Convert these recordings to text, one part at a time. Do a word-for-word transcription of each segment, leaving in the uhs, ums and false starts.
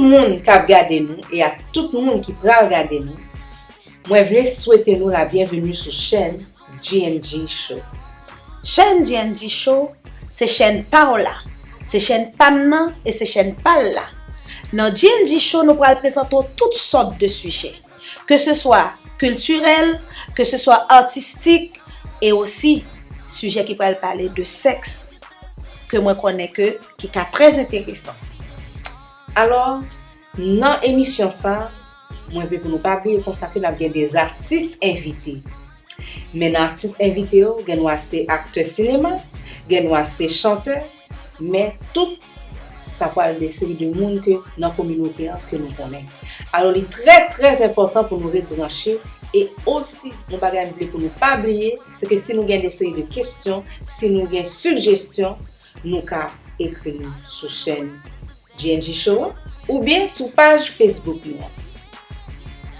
Moun k ap gade nou e ak tout moun ki pral gade nou, mwen vle swete nou la byenveni sou chèn G N G Show. Chèn G N G Show, se chèn pa w la, se chèn pa m nan e se chèn pa l la. Nan G N G Show, nou pral prezante w tout sòt de sijè, ke se swa kiltirèl, ke se swa atistik, e osi sijè ki pral pale de sèks, ke mwen konnen ke ki ka trè enteresan. Alò, nan emisyon sa, mwen vle pou nou pa bliye konsa ke n ap gen de atis envite. Men nan atis envite yo, gen dwa se aktè sinema, gen dwa se chantè, men tout sa pral de seri de moun ke nan kominote an ke nou konnen. Alò, li trè, trè enpòtan pou nou ret branche e osi, yon bagay m vle pou nou pa bliye, se ke si nou gen de seri de kesyon, si nou gen sijesyon, nou ka ekri nou sou chèn G N G Show an, oubyen sou paj Facebook nou an.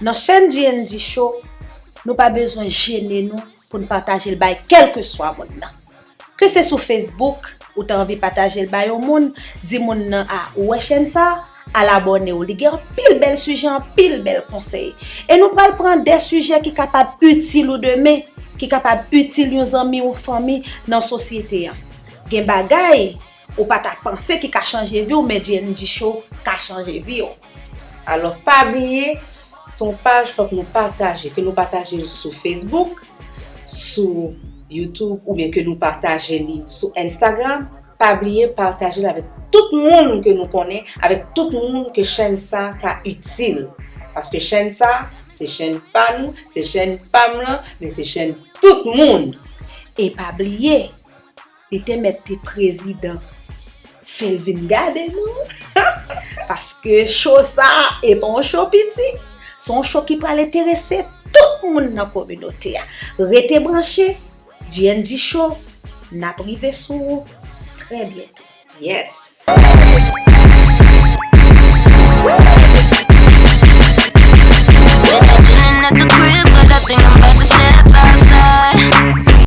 Nan chèn G N G Show, nou pa bezwen jene nou pou n pataje l bay kèlkeswa moun nan. Ke se sou Facebook, ou ta anvi pataje l bay yon moun, di moun nan, a, ou wè chèn sa, al abòne w. Li gen anpil bèl sijè, anpil bèl konsèy. E nou pral pran de sijè ki kapab itil ou demen, ki kapab itil yon zanmi, yon fanmi nan sosyete an. Gen bagay ou pa ta panse ki ka chanje vi w, men G N G Show ka chanje vi w. Alò, pa bliye, se yon paj fòk nou pataje, ke nou pataje l sou Facebook, sou YouTube, oubyen ke nou pataje li sou Instagram. Pa bliye pataje l avèk tout moun ke nou konnen, avèk tout moun ke chèn sa ka itil. Paske chèn sa, se chèn pa nou, se chèn pa m lan, men se chèn tout moun. E pa bliye, li te mèt te prezidan. Fè l vin gade nou. Paske show sa, e pa yon show piti. Se yon show ki pral enterese tout moun nan kominote a. Rete branche, G N G Show, n ap rive sou ou trè byento. Yes.